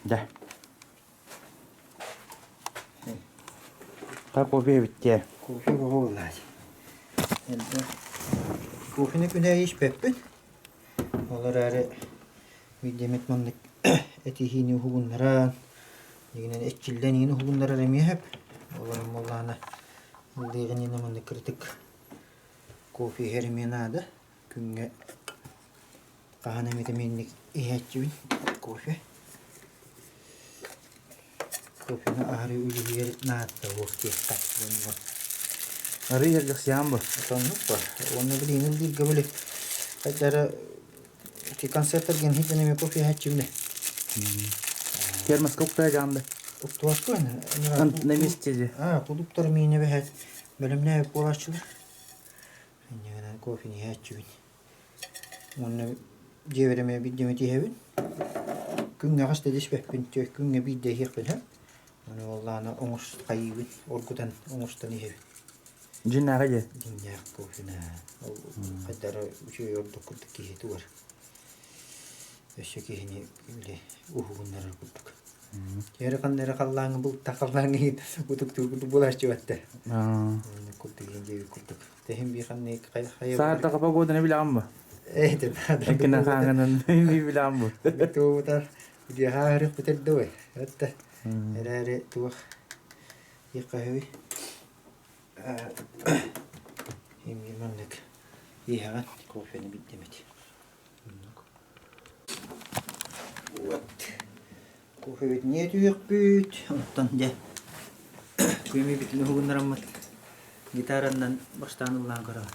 Дьэ. Ха кофе эбит дии. Кофе бөҕө буоллаҕа дии. Элбэх. Кофены күнэ испэппин. Ол эрээри биирдэмит маннык этиһиини уһугуннаран, дьиҥинэн эрчиллэн иһин уһугуннарар эмиэ сөп. Олорон буоллаҕына ыллыаҕын иннинэ маннык кыратык кофе иһэр эмиэ наада. Күҥҥэ хаһан эмит эмиэнник иһээччибин кофе. Кофены аһары үлүһүйэр наада буолуох диэххэ дьоҥҥо. Арыы иһэргэхсийэҕин бу? Оннук ба. Уонна билигин ыллыырга били хайдара ити концертарга иһитин эмиэ кофе иһээччибин ээ. Термоска уктаа дьаҕын да? Уктубаккын. На месте же. А, кулуптар миинэ бэһэт бэлэмнээбит буолааччылар. Инньэ кофе иһээччибин. Уонна дьиэбэр эмиэ биирдэ эмэ тииһэбин. Күҥҥэ хаста да испэппин, күҥҥэ биирдэ иһиэхпин сөп. Ону буоллаҕына оҥос хайыыбын, оргутан оҥостон иһэбин. Дьиҥнээҕэ дии. Дьиҥнээх кофены ол хайдары үчүгэй ордук курдук киһи тугар. Өссө киһини били уһугуннарар курдук. Эрэ ханна эрэ халлааҥҥа булта халлааҥҥа иһин утуктуур курдук буолааччы батта. Курдук иһин диэбит курдук. Тэһин би ханна хайа Саатаха погоданы билэҕин бу? Э, Эккинэн хааҥынан билэҕин бу. Туубутар диэхаа бүтэрдэ ой. Этте. Эрээри туох иэххэһүүй. Имми маннык иэхэҕин кофены биддемит. Вот. Кофебитин түһүөхпүт. Оттон дьэ күөмүйбүтүн уһугуннараммыт гитаранан бастаан ыллаан көрөҕүн.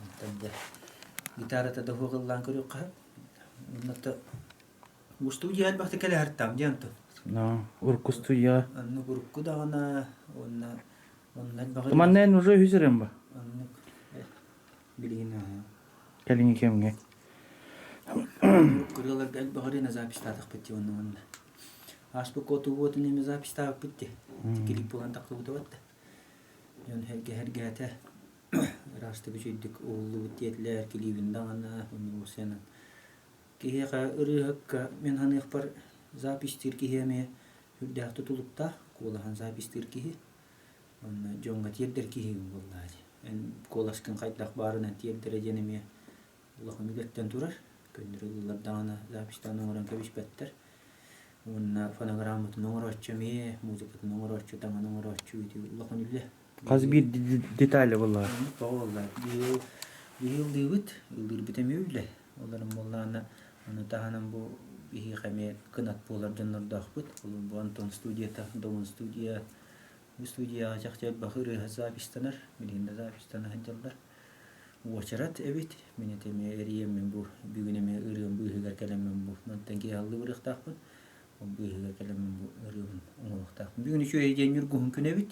Онтон дьэ гитарата да уһук ыллаан көрүөххэ сөп. Онно бу студия элбэхтик кэлэ сырыттаҕым дии онтон. Но, урукку студия. Оннук урукку даҕаны уонна онно элбэҕи Манна эн уже үһүс ырыам ба? Оннук билигин Кэлиҥҥи кэмҥэ. Кырыаларга элбэх ырыаны записьтаатахпыт дии онно уонна. Ааспыкка отугуотун эмиэ записьтаабыппыт дии. Клип буолан тахсыбыта батта. Дьон сэргэ-сэргээтэ. Ыраастык үчүйдүк уһуллубут диэтилэр, килиибин даҕаны, онно уопсайынан. Киһиэхэ ырыаһыкка мин саныахпар записьтыыр киһи эмиэ сүрдээх тутулуктаах, куолаһын записьтыыр киһи. Онно дьоҥҥо тиэрдэр киһигин буоллаҕа дии. Эн куоласкын хайдах баарынан тиэрдэрэ диэн эмиэ улахан үлэттэн турар. Көннөрү ыллар даҕаны записьтаан оҥорон кэбиспэттэр. Уонна фонограмматын оҥорооччу эмиэ, музыкатын оҥорооччу, таҥаны оҥорооччу ити улахан үлэ. Хас биир детали буоллаҕа. Оннук тоҕо буолла. Биһи биһи ыллыыбыт, ыллыырбыт эмиэ үлэ. Олорон буоллаҕына, ону таһынан бу биһиэхэ эмиэ кынат буолар дьоннордоохпут. Ол бу Антон студията, Домун студия, Бу студияҕа чахчы элбэх ырыаһыт записьтанар, билигин да записьтана сылдьаллар. Уочарат эбит, мин ити эмиэ эрийэммин бу бүгүн эмиэ ырыам быыһыгар кэлэммин бу мантан киэһэ ыллыырыахтаахпын. Ол быыһыгар кэлэммин бу ырыабын оҥоруохтаахпын. Бүгүн үчүгэй диэн Ньургуһун күнэ эбит.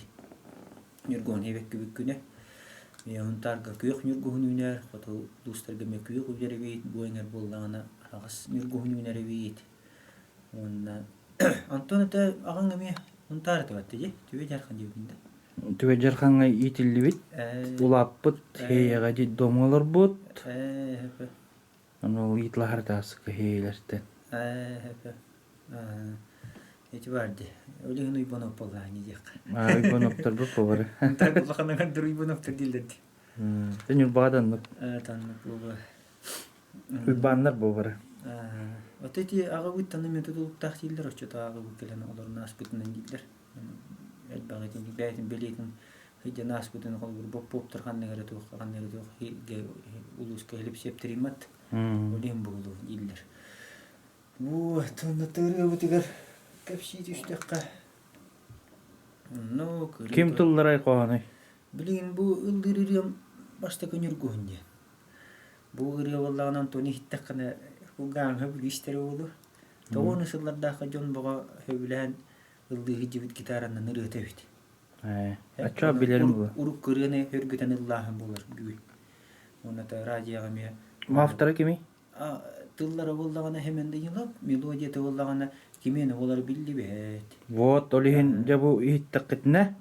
Ньургуһун эбэккибит күнэ. Эмиэ Сунтаарга күөх ньургуһун үүнэр, хоту улуустарга эмиэ күөх үүнэр эбит, бу эҥэр буоллаҕына араҕас ньургуһун үүнэр эбит. Уонна Антон это аҕаҥ эмиэ Сунтаар этэ батта дии, Түбэ Дьархан диэбитин да. Түбэ Дьархаҥҥа иитиллибит, улааппыт, һээйэҕэ детдомҥа олорбут. Ону ол иитлаһар тааска һээйэлэртэн. Ити бар дии. Ол иһин Уйбанов буоллаҕа диэххэ. Уйбановтарбыт буолар. Сунтаар улахан Уйбановтар дииллэр дии. Ньурбаҕа да оннук. Таннык буолуо. Уйбааннар буолара. Ото ити аҕабыт таны тутулуктаах дииллэр, оччото аҕабыт кэлэн олорон ааспытынан дииллэр. Элбэх итинник бэйэтин бэлиэтин сылдьан ааспытын холобур боппуоптар ханнык эрэ туох ханнык эрэ туох улууска илипсиэптэриммат. Ол иһин буолуо дииллэр. Вот, онно ырыабытыгар кэпсии түстэххэ ну Ким тылларай хоһооной? Билигин бу ыллыыр ырыам бастакы ньургуһун диэн. Бу ырыа буоллаҕына Антони иһиттэххинэ кулгааҕыҥ сөбүлүү истэрэ буолуо. Тоҕо уонна сыллардаахха дьон бөҕө сөбүлээн ыллыы сылдьыбыт гитаранан ырыата эбит. Ээ, оччо билэрим буолуо. Урукку ырыаны өргүтэн ыллааһын буолар бүгүн. Уонна радиоҕа эмиэ Автора кимий? тыллара буоллаҕына Хэмэн Данилов, мелодията буоллаҕына кимиэнэ буолара биллибэт. Вот, ол иһин дьэ бу иһиттэххитинэ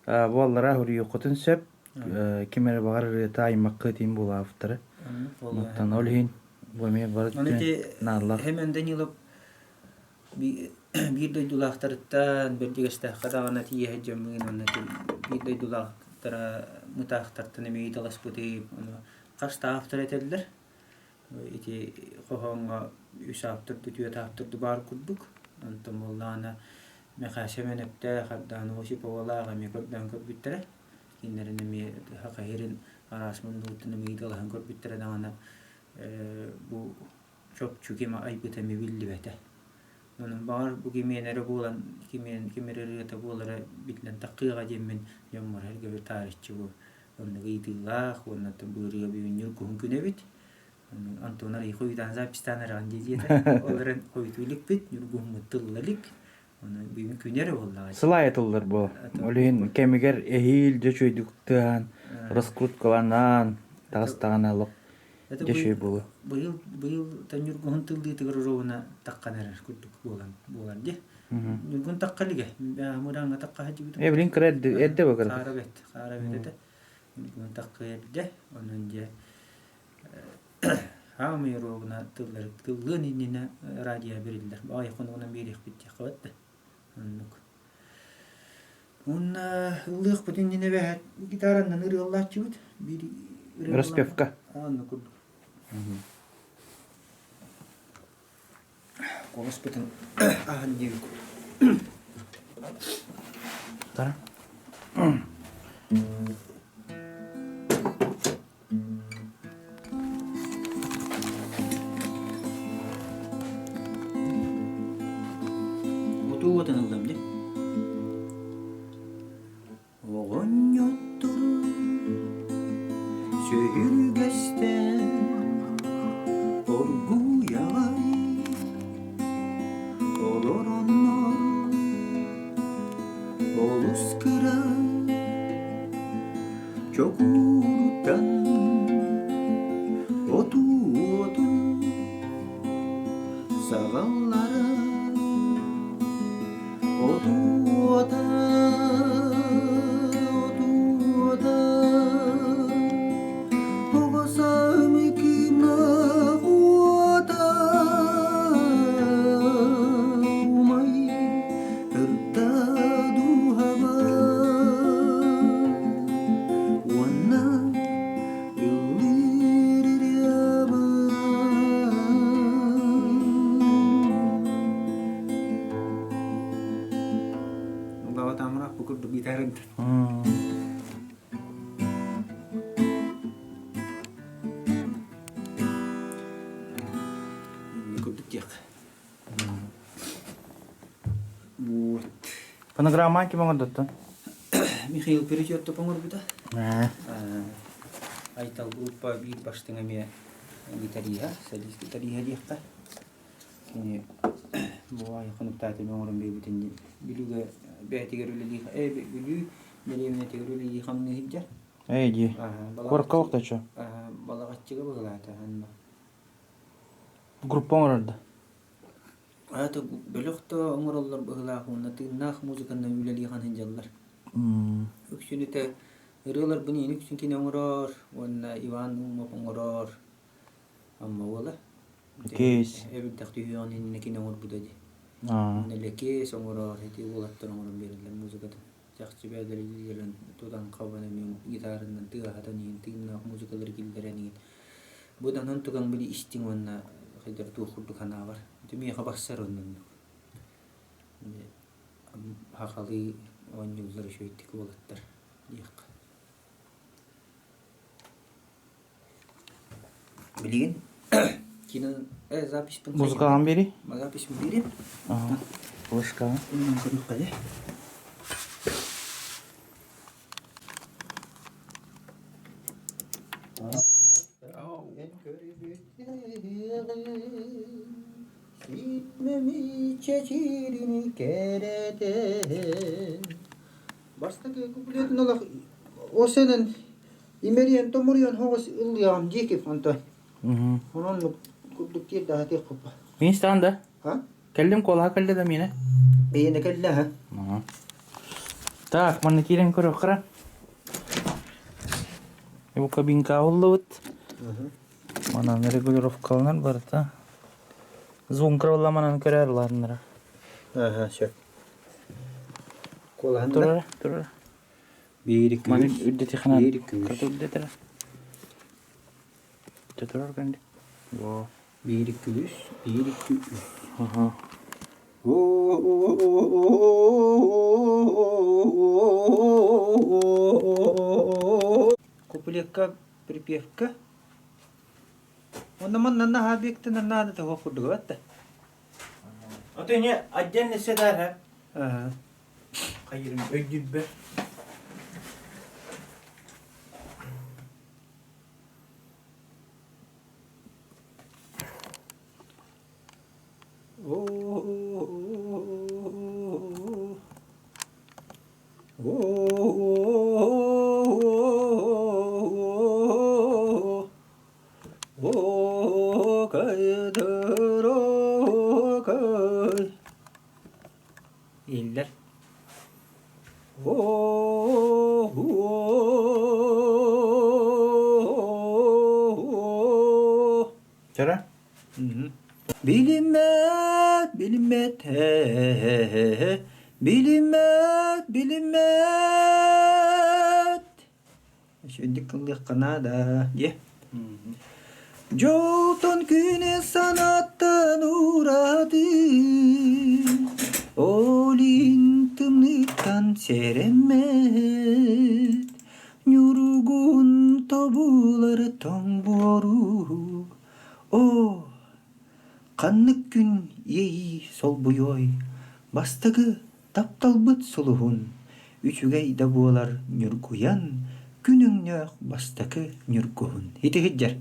бу аллараа суруйуоххутун сөп. Ким эрэ баҕар ырыата аймакка этиин буолаабыттара. Оттон ол иһин бу эмиэ бары Аны ити нааллар. Хэмэн Данилов Биир дойдулаахтарыттан Бэрдьигэстээххэ даҕаны тиийэ сылдьаммын уонна биир дойдулаахтара мытаахтартан эмиэ ыйыталаспытым. Ону хас да автор этэллэр. Ити хоһооҥҥо үс ааптар дуу, түөрт ааптар дуу баар курдук. Онтон буоллаҕына Мэхээсэ Мэнэптээх, Ардаана Осиповалаах эмиэ көрдөөн көрбүттэрэ. Кинилэрин эмиэ Саха сирин араас муннугуттан эмиэ ыйыталаһан көрбүттэрэ даҕаны бу чопчу ким айбыта эмиэ биллибэтэ. Онон баҕар бу кимиэнэ эрэ буолан, кимиэн ким эрэ ырыата буолара биллэн таххыаҕа диэммин дьоммор эргэбит таарыччы бу оннук ыйытыылаах уонна бу ырыа бүгүн ньургуһун күнэ эбит. Антон арый хойутаан записьтаан эрэҕин дии диэтэ. Ол эрэн хойутуу иликпит, ньургуһуммут тылла илик. Ону бүгүн күнэ эрэ буоллаҕа. Сылаайа тыллар бу. Ол иһин кэмигэр эһиил дьэ үчүгэйдик тыаһаан, раскруткаланаан, таҕыстаҕына олох Это дьэ буолуо. Быйыл быйыл та ньургуһун тыллыытыгар оруобуна таххан эрэр курдук буолан буолар дии. Ньургун тахха илигэ. Мырааҥҥа тахха сылдьыбытым. Э билин кыра эрдэ эрдэ бу кыра. Хаара бэт, хаара бэт этэ. Ньургун тахха эрдэ. Онон дьэ хаамый оруобуна тыллар тыллыан иннинэ радио бэриллэр. Баҕайы хонугунан биэриэхпит диэххэ бат да. Оннук. Уонна ыллыахпыт иннинэ эбээт гитараннан ырыаллааччыбыт. Биир Распевка. Оннук курдук. Куоласпытын аһан диэбит курдук. Тара. Отуу уотун ыллым дии. Оҕонньоттору сүһүргэстэн оргуйаҕай олороннор олус кыра Чокууруттан отуу-отун саҕаллара отуу-уота, отуу-уота оҕо саамай кыымнаах уота умай Ырта дууһабар уонна ыллыыр ырыабар Лава бу курдук гитарын. Курдук диэх. Вот. Фонограмма ким оҥордоттон? Михаил Перетёттоп оҥорбута. Айтал группа биир бастыҥ эмиэ гитариһа, солист гитариһа диэххэ. Кини бу айханыктааты оҥорон биэрбитин Бүлүүгэ бэйэтигэр үлэлии Бүлүү дэриэбинэтигэр үлэлии хамныы сылдьар. Эй дии. Куоракка охточу. Балаҕаччыга быһылаата анна. Группа оҥорор да? Аата бөлөх да оҥороллор быһыылаах уонна тыыннаах музыканан үлэлии сылдьаллар. Үксүн этэ ырыаларбын иин үксүн кини оҥорор уонна Иван Наумов оҥорор Амма уола. Лэкиэс. Эбирдэх түһүөҕүн иннинэ кини оҥорбута дии. Уонна Лэкиэс оҥорор, ити уолаттар оҥорон биэрэллэр музыкатын. Чахчы бэйэлэрин тутан хабан эмиэ гитаранан тыаһатан иһин тыыннаах музыкалары киллэрэн иһин бу данан туган били истиҥ уонна хайдах туох курдук санаабар ити миэхэ барсар оннук сахалыы оонньууллар үчүгэйдик уолаттар диэххэ Билигин кино записпын Музыкаҕын биэрий? Записпын биэрим. Флешкаҕын. Көрүөххэ дии. Ситмэми чэчирини кэрэтэн Бастакы куплетын олох осенен Имэрийэн томоруйан хоҕус ыллыаҕым диэки онтон. Онон курдук тиэрдэхэтиэх куппа. Мин истэҕин да? А? Кэллим куолаһа кэллэ да миэнэ. Эйиэнэ кэллэ ха? Так, манна киирэн көрүөххэ. Бу кабинка уллубут. Манан регулировкаланар барыта. Звук манан көрөр ларнара. Аха, сөп. Куолаһын да? Турара, турара. Биир икки Маны үс. үрдэтихинэн Биир икки үс. кырата үрдэтэрэ. Турар кэнди. Во. Биир икки үс. Биир икки үс. Аха. Куплекка припевка. Онно манна наһаа объектынан наада того курдуга батта. А ты не отдельно седар, Ага. Хайырым өйдүббэ. Иһиллэр. Чара? Билиммэт, билиммэт, билиммэт, билиммэт. Үчүгэйдик ыллыахха наада, диэ. Дьолтон күнэ санааттан ураты, Ол иһин тымныыттан сэрэммэт, Ньургун тобулар тоҥ буору. Оо, ханнык күн иэйии солбуйуой, Бастакы Тапталбыт сулуһун, үчүгэй да буолар ньургуйан, күн өҥнөөх бастакы ньургуһун. Ити сылдьар.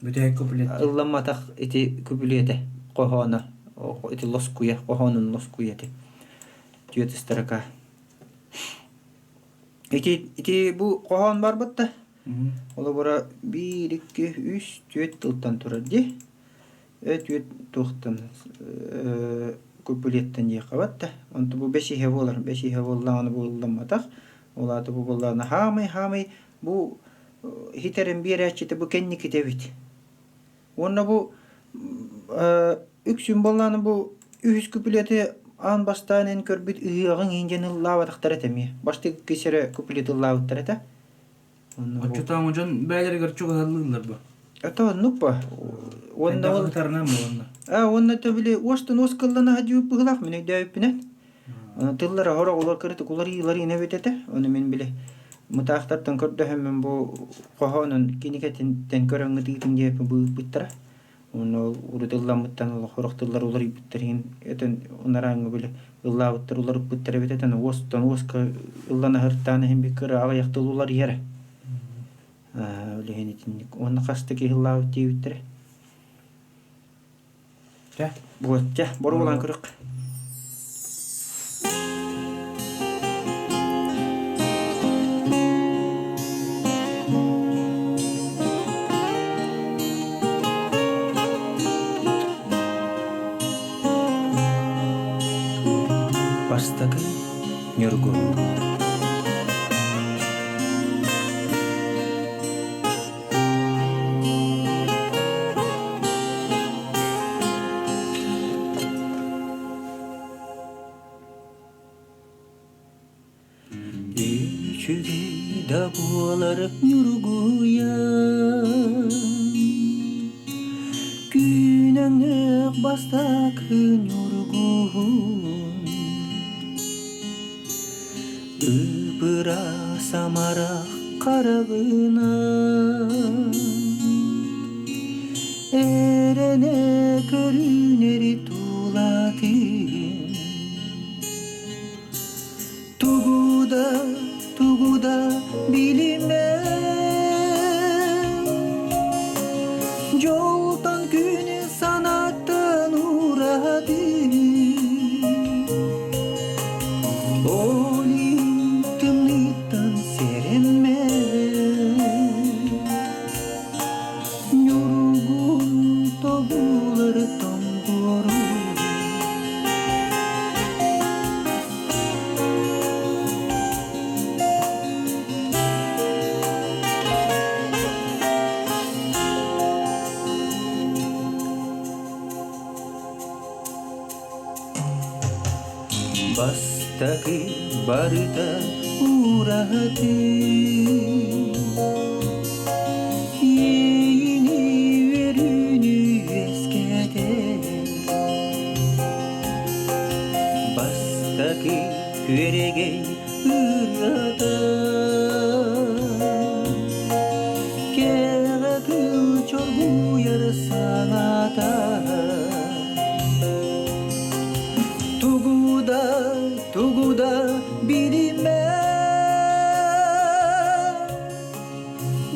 Бүтэһик куплет. Ылламматах ити күпүлүөтэ хоһооно, ити лоскуйа, хоһоонун лоскуйа ити. Түөрт строка. Ити, ити бу хоһоон барбыт да. Холобура биир, икки, үс, түөрт тылтан турар дии. Өт-үөт туохтан купулеттан диэххэ да, онто бу бэс иһэ буолар, бэс иһэ буоллаҕына бу ылламматах, ол аата бу буоллаҕына хаамай-хаамай бу хитэрэн биэрээччитэ бу кэнникитэ эбит. Уонна бу үксүн буоллаҕына бу үһүс куплеты аан бастаан эн көрбүт ыһыаҕыҥ иһин диэн ыллаабатахтар этэ эмиэ. Бастакы киһи эрэ куплет ыллаабыттар этэ. Оччотооҥу дьон бэйэлэригэр чугаһалыыллар бу. Это оннук ба. Уонна Хайдах ол ытарынан буоланна. А уонна төбүлэ уостан уос кыллана дьүүп быһылаах мин өйдөөбүппүнэн. Тыллара хор оҕолор кырытык уларыйыылар иҥэ эбит этэ. Ону мин били мытаахтартан көрдөһөммүн бу хоһоонун кинигэтинтэн көрөҥҥүт ыытыҥ диэппин бу ыыппыттара. Уонна ол урут ылламмыттан олох сорох тыллар уларыйбыттар иһин этэн унарааҥҥы били ыллаабыттар уларыппыттар эбит этэн уостан уоска ыллана сыртаан иһин би кыра аҕыйах тыл уларыйара. Ол иһин итинник уонна хас да киһи ыллаабыт диэбиттэрэ. Чэ. Вот чэ, боруобалаан көрүөх. Бастакы Ньургуһун. Үчүгэй да буолар ньургуйан, Күн өҥнөөх бастакы ньургуһун. Ып-ыраас амарах хараҕынан Эрэнэ көрүнэри тулатын Тугу да, тугу да билимэ Дьолтон күнү санааттан ууратын Ол иһин тымныыттан сэрэнмэ Ньургун тобулар тоҥ буору. Бастакы барыта уураты Иэйини үөрүүнү үөскэтэр Бастакы күөрэгэй ырыата Кэҕэ кыл чоргуйар саҥата Тугу да, тугу да билимэ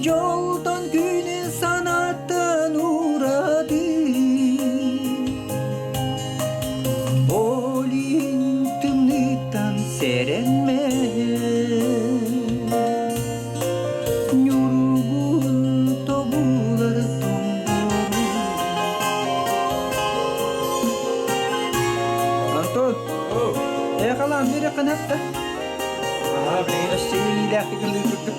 Дьолтон күнү санаттан ураты Ол иһин тымныыттан сэрэнмэ Ньургун тобулар тоҥмору Антон, ээ халаан биэриэххин эттэ. Аа, билигин Өссө иилээхтик ылыы курдук.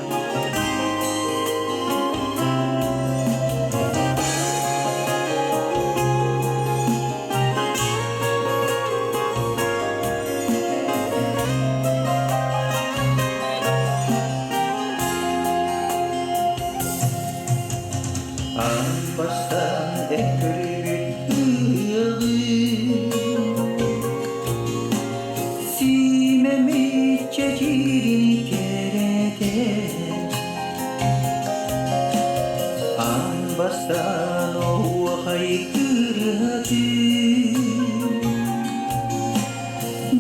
Аан бастаан эн көрбүт ыалым Сиимэмит чэчирин кэрэтэ Аан бастаан оһуохай кырыһатын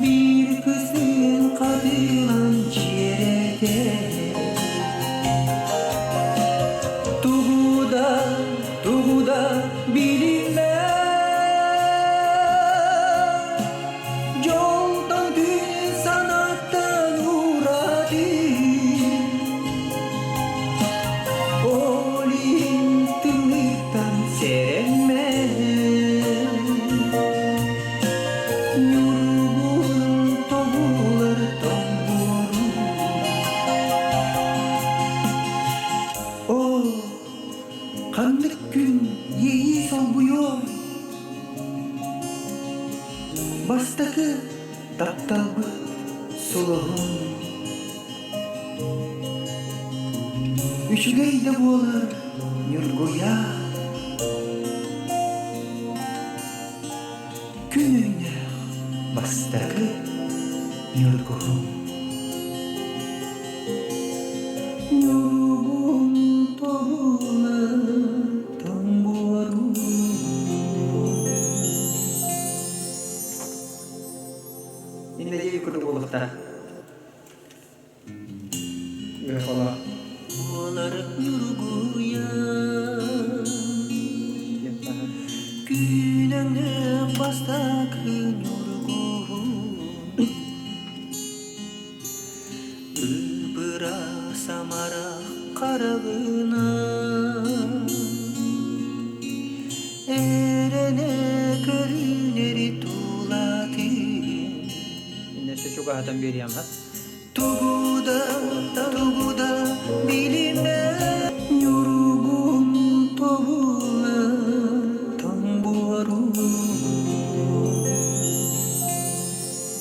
Биир кысын хатылан чиэрэтэ Тугу да, тугу да билиммэт Дьолтон күн санаттан ураты Ол иһин тымныыттан сэрэммэт Ньургун тобулар тоҥмору Оо, ханнык күн иэйии солбуйуой? Бастакы тапталбыт сулуһун Үчүгэй да буолар ньургуйа Күн өҥнөөх бастакы ньургуһун Ньургун тобулар тоҥ Иннэдиэй курдук буолуохтаах. Үөхала. Буолар ньургуйа Күн өҥнөөх бастакы ньургуһун Ыбыра самарах хараҕынан Эрэнэ көрүнэри тулатын Иннэсэ чугаһатан биэриэм ха. Тугу да, тугу да билимэ Ньургун тобула тоҥ-буору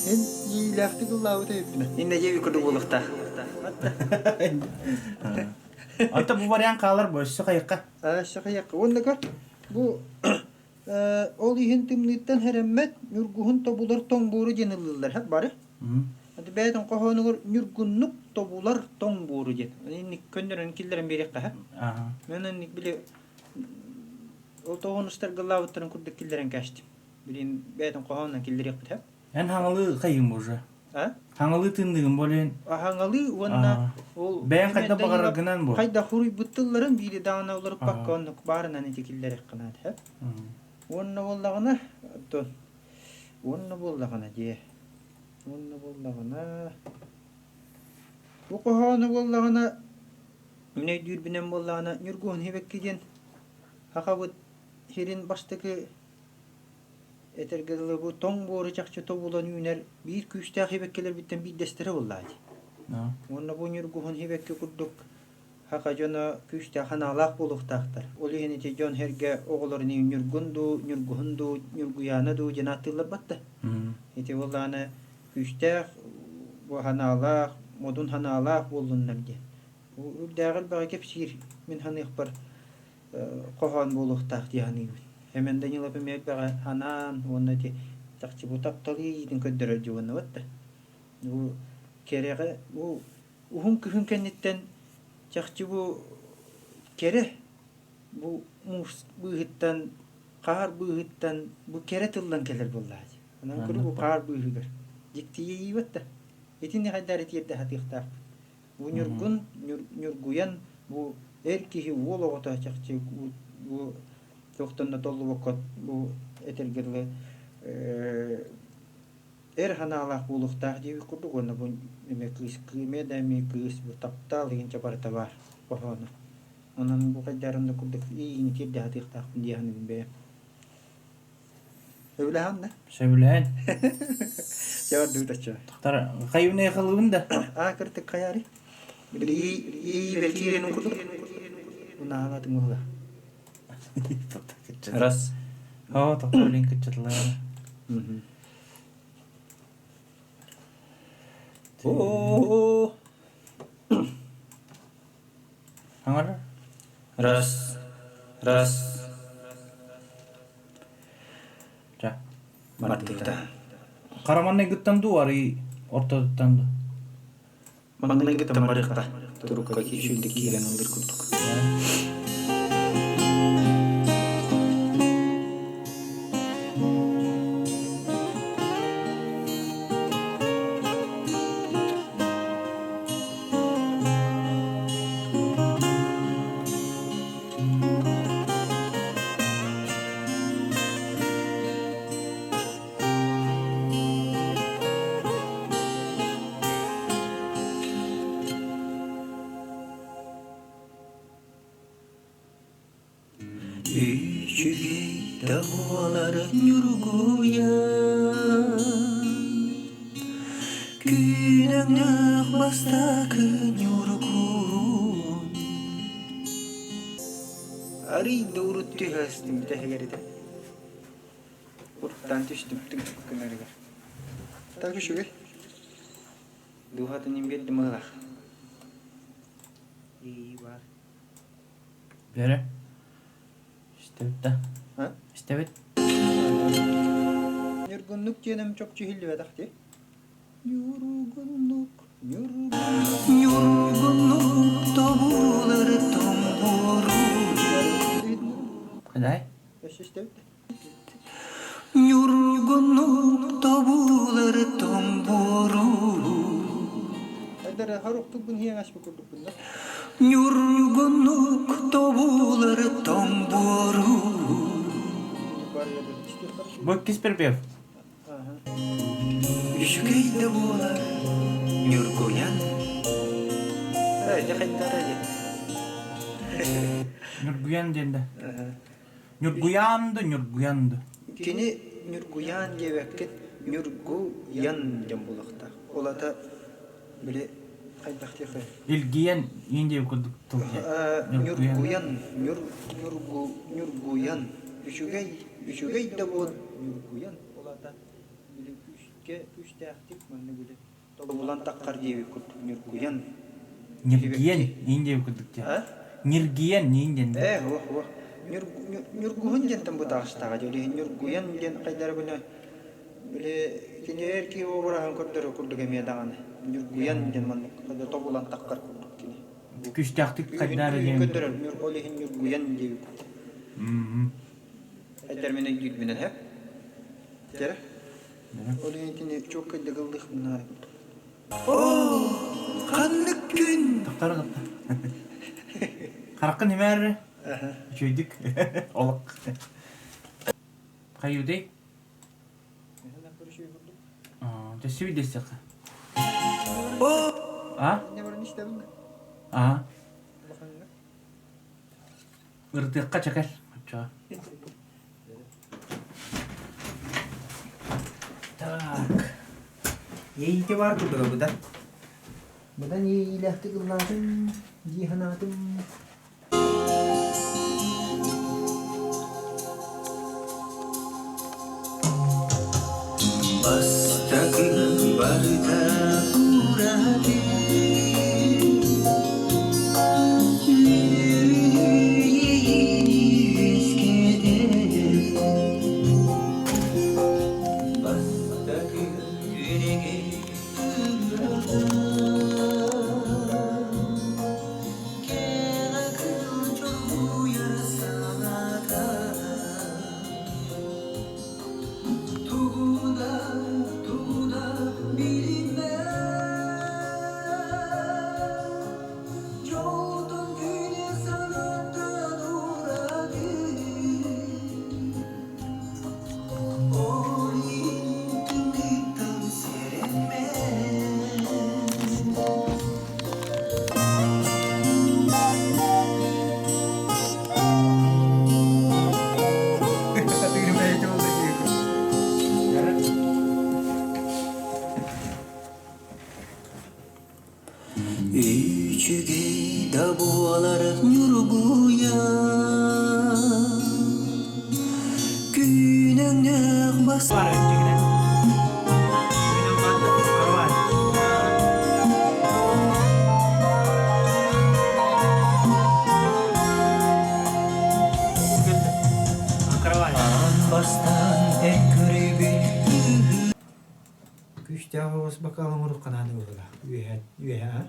Эн иилээхтик ыллаабыт эбиппинэ. Иннэ дьиэ курдук буолуохтаах. Ата бу вариант хаалар бу өссө хайыкка. Өссө хайыкка. Уонна көр, бу ол иһин тымныыттан хэрэммэт ньургуһун тобулар тоҥ буору диэн ыллыыллар һэ бары. Бэйэтин хоһоонугар ньургуннук тобулар тоҥ буору диэн. Инник көннөрөн киллэрэн биэриэххэ һэ. Мен инник били ол тоҕонустарга ыллаабыттарын курдук киллэрэн кээстим. Билин бэйэтин хоһоонунан киллэриэхпит һэ. Эн хаҥалыы хайыҥ уже? А? Хаҥалыы тыынныгын болен. Хаҥалыы уонна ол Бэйэҥ хайдах баҕараргынан бу. Хайдах хуруйбут тылларын биири даҕаны олоруппакка оннук баарынан ити киллэриэххэ наада һэ. Уонна буоллаҕына оттон уонна буоллаҕына дьиэ. Уонна буоллаҕына бу хоһоону буоллаҕына мин өйдүүрбүнэн буоллаҕына Ньургуһун Хибэкки диэн сахабыт сирин бастакы Этэргэ дылы бу тоҥ буору чахчы тобулан үүнэр биир күүстээх сибэккилэрбиттэн биирдэстэрэ буоллаа дии. Уонна бу ньургуһун сибэкки курдук саха дьоно күүстээх санаалаах буолуохтаахтар. Ол иһин ити дьон-сэргэ оҕолорун ньургун дуу, ньургуһун дуу, ньургуйаана дуу диэн ааттыыллар батта. Ити буоллаҕына. Күүстээх бу санаалаах, модун санаалаах буоллуннар диэн. Үрдээҕи элбэҕи кэпсиир мин саныахпар хоһоон буолуохтаах дии саныыбын. Эмэн Данилов эмиэ элбэҕи анаан уонна ити чахчы бу таптал иэйиитин көрдөрөр дьуоннабыт да. Бу кэрэҕэ бу уһун күһүн кэнниттэн чахчы бу кэрэ бу муус быыһыттан хаар быыһыттан бу кэрэ тыллан кэлэр буоллаҕа дии. Онон куруук бу хаар быыһыгар дьикти иэйиибэт да. Итини хайдах эрэ тиэрдэ сатыахтаахпыт. Бу Ньургун, Ньургуйан бу эр киһи уол оҕото чахчы бу туохтан да толлубакка бу этэргэ дылы эр санаалаах буолуохтаах диэбит курдук уонна бу эмиэ кыыс эмиэ да эмиэ кыыс бу таптал игинчэ барыта баар хоһооно. Онон бу хайдарын да курдук иини тиэрдэ сатыахтаахпын дии саныыбын бэйэм. Сөбүлэһэн да? Сөбүлэһэн. Чэ бардыбыт оччо. Тахтар хайыбын халыбын да. Аа кыртык хайари. Били бэлкиирин курдук. Унаалатын була. Раз. Оо, тоқтор билин кыччатылар. О. Хаҥар. Раз. Раз. Ча. Бардыбыта. Хараманнайгыттан дуу арый ортотуттан дуу? Маҥнайгыттан барыахха. Турукка үчүгдүк киирэн ыллыр курдук. Үчүгэй да буолар ньургуйан, Күн өҥнөөх бастакы ньургун. Арый да урут түһэстим бүтэһигэр этэ. Уртан түстүм гынарыгар. Так үчүгэй. Дууһатын им биэрдим ыһылах. Ии бар. Бэрэ. Истэбит да. А? Истэбит. Ньургуннук диэним чопчу иһиллибэтэх дии. Ньургуннук, ньургуннук. Ньургуннук тобулар тоҥбору. Кыдай? Өссө истэбит да. Ньургуннук тобулар тоҥбору. Айдара хоруктукпун иһиэҥ аспыт курдукпун да. Ньургуннук тобулар тоҥбору. Бу иккис припев. Үчүгэй да буолар Ньургуйан. Дьэ хайдара дьэ. Ньургуйан диэн да. Ньургуйаан да, Ньургуйан да. Кини Ньургуйаан диэбэккин Ньургуйан диэн буолуохтаах. Ол ата били хайдах диэххэ Илгийэн иин диэбит курдук тыл Ньургуйан, Ньур Ньургу Ньургуйан үчүгэй үчүгэй да буол Ньургуйан ол ата били күүскэ күүстээхтик манна били тобулан таххар диэбит курдук Ньургуйан Ньиргийэн иин диэбит курдук диэн. Ньиргийэн иин диэн. Ээ, уох, уох. Ньургуһун диэнтэн бытаҕастаҕа дии. Ол Ньургуйан диэн хайдара күнэ били кинилэр киһи обраһын көрдөрөр курдук эмиэ даҕаны. Ньургуйан диэн маннык тобулан таххар курдук кини. Күстээхтик хайдара диэн. Көрдөрөр, ол иһин Ньургуйан диэбит курдук. Айдар мин өйдүүрбүнэн һэ. Дьэрэ. Ол иһин кини чуоккайдык ыллыахпын курдук. Оо, ханнык күн? Тохтор тохтор. Хараххын имээр үчүгүйдүк олох. Хайыыдый? Төссү дэстэххэ. А? А? Ырытыахха чэкэл. Оччоҕо. Так. Иэйиитэ баар курдуга быдан. Быдан иэйиилээхтик ыллаатым, дии санаатым. Бастакы Барыта ураты Үөрүүнү иэйиини үөскэтэр Бастакы күрэгэй ырыата Кэҕэ кыл чоргуйар санаата Тугу да, тугу да билиммэт Дьолтон күнэ санаттан ураты Ол иһин тымныыттан сэрэммэт Үчүгэй да буолар ньургуйа Күн өҥнөөх бас Аан бастаан эн көрүбүт Күүстээх оҕус бакаал оҥоруохха наада буолла. Үөһэ, үөһэ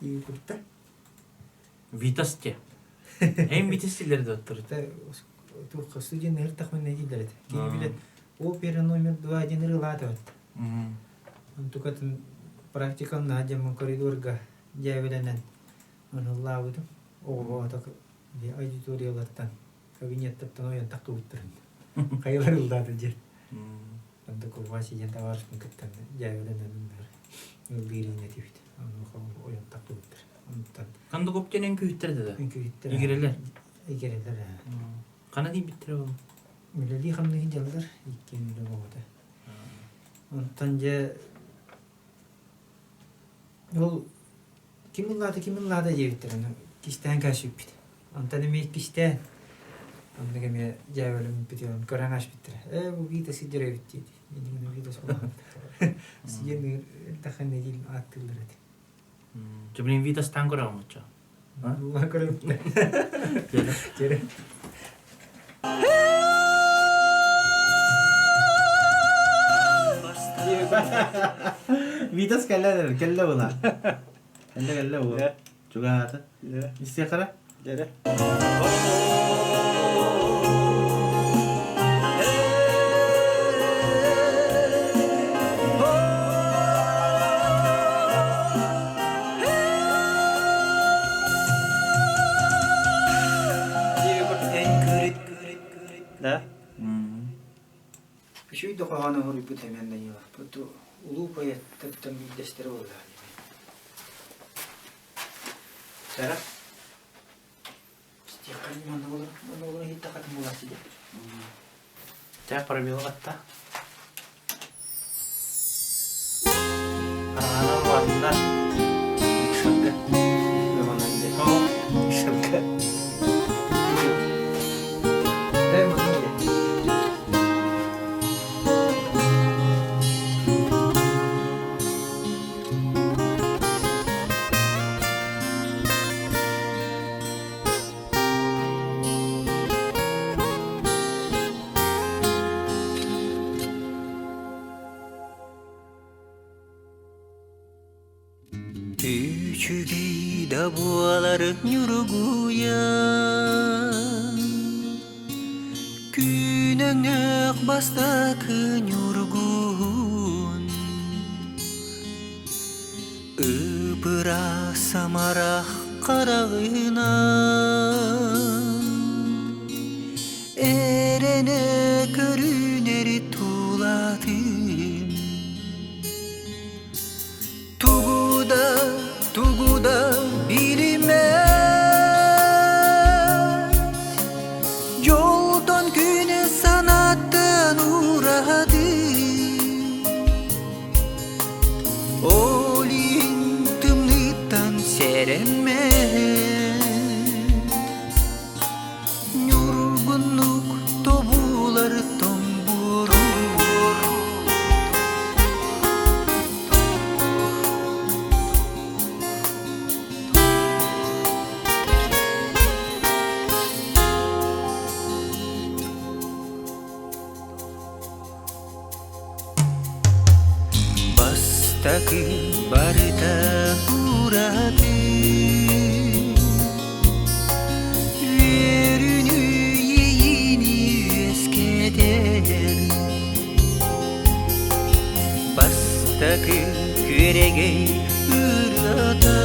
дии курта. Витас те. Эн Витас диллер доттор. Туохха студеннар тахмын дииллэр этэ. Кини билет опера номер 2 диэн ырылаатыбат. Онтукатын практикам наадьаммын коридорга дьээбэлэнэн ыллаабытым. Оҕо аудиториялартан, кабинеттартан ойон таххыбыттарын. Хайалар ыллаата диэн. Онтук Вася диэн табаарыспын кытта дьээбэлэнэн ыллыырын этибит. Онуоха ойон таххыбыттар. Онтон Кондукуптен үҥкүүһүттэр да? Үҥкүүһүттэр. Игирэлэр. Игирэлэр. Хана диэбиттэрэ ол? Үлэлии хамныы дьаллар иккиэн үлэ боҕото. Онтон дьэ ол ким ыллаата, ким ыллаата диэбиттэр аны кистээн кээспиппит. Онтон эмиэ иккистээн оннук эмиэ дьээбэлэммит көрөн ааспыттара. Ээ бу Вита сылдьар эбит диэти. Иннигинэ Вита суоҕа. Сиэн элбэхэ нэдиэл ааттыыллар этэ. Дьэ блин Витастаан көрөҕүн оччо? Ма көрөбүт. Чэрэ. Витас кэллэ кэллэ була. Кэллэ кэллэ бу. Чугаһаата. Истиэхэрэ? Дьэрэ. Да? Үчүгэй да хоһоону хоруйбут Эмиэн Данилов. Улуу поэттартан биирдэстэрэ буолла. Сара? Чэ, пробила батта. Араана уанна. Иксэлгэ. Иксэлгэ. Үчүгэй да буолар ньургуйа Күн өҥөх бастакы ньургуһун Ып-ыраас амарах хараҕынан Эрэнэ көрүнэр тулатын Тугу да, тугу да билимэт Дьолтон күнү санааттан ураты Ол иһин тымныыттан сэрэммэт Ньургуннук тобулар тоҥ Бастакы барыта ураты Үөрүүнү иэйиини үөскэтэр Бастакы күөрэгэй ырыата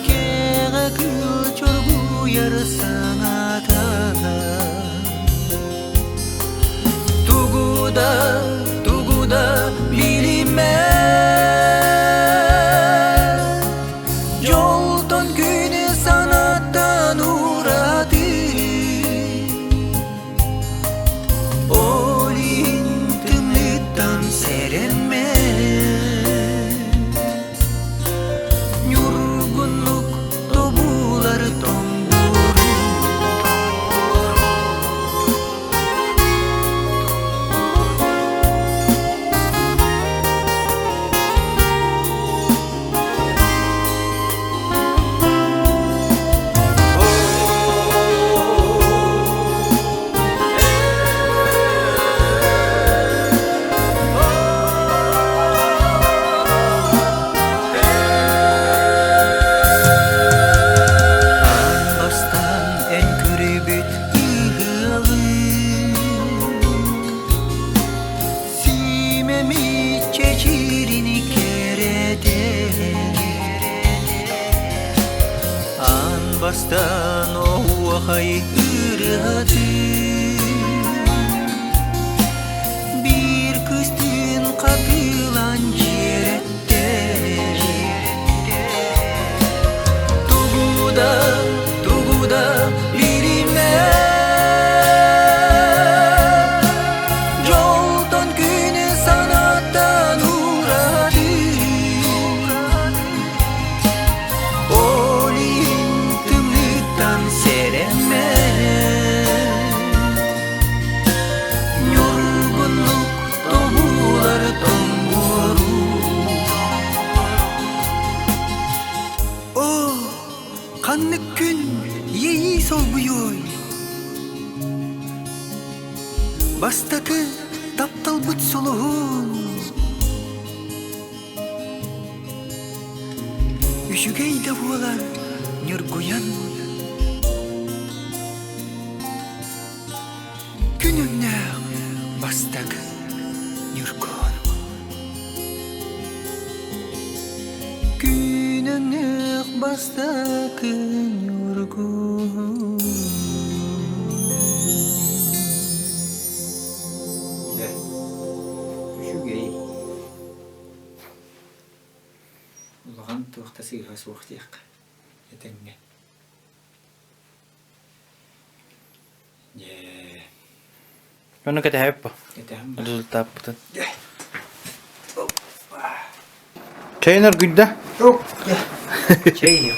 Кэҕэ кыыл чоргуйар саҥата Тугу да, тугу да билиммэт Дьолтон күнү санаттан ураты Ол иһин тымныыттан сэрэммэт Ньургуннук тобулар тоҥбуру Аан бастаан эн көрүбүт ыһыаҕыҥ Сиимэми чэчирини кэрэтэр Аан бастаан оһуохай ырыатын Биир кыстыын хатылан дьиэрэттэр Тугу да, тугу да билиммэт Дьолтон күнү санаттан ураты Ол иһин тымныыттан сэрэммэт Ньургуннук тобулар тоҥуору Оо, ханнык күн иэйии солбуйуой? Бастакы тапталбыт сулуһун Үчүгэй да буолан ньургуйан Күн өҥнөөх бастакы ньургуһун Күн өҥнөөх бастакы ньургуһун Дьэ, үчүгэй. Улахан туох да сыыһа суох диэххэ, этэҥҥэ. Дьэ. Ону кэтэһэбит бу. Кэтэһэн ба. Результаппытын. Чэйин өргүйдэ. Чэй.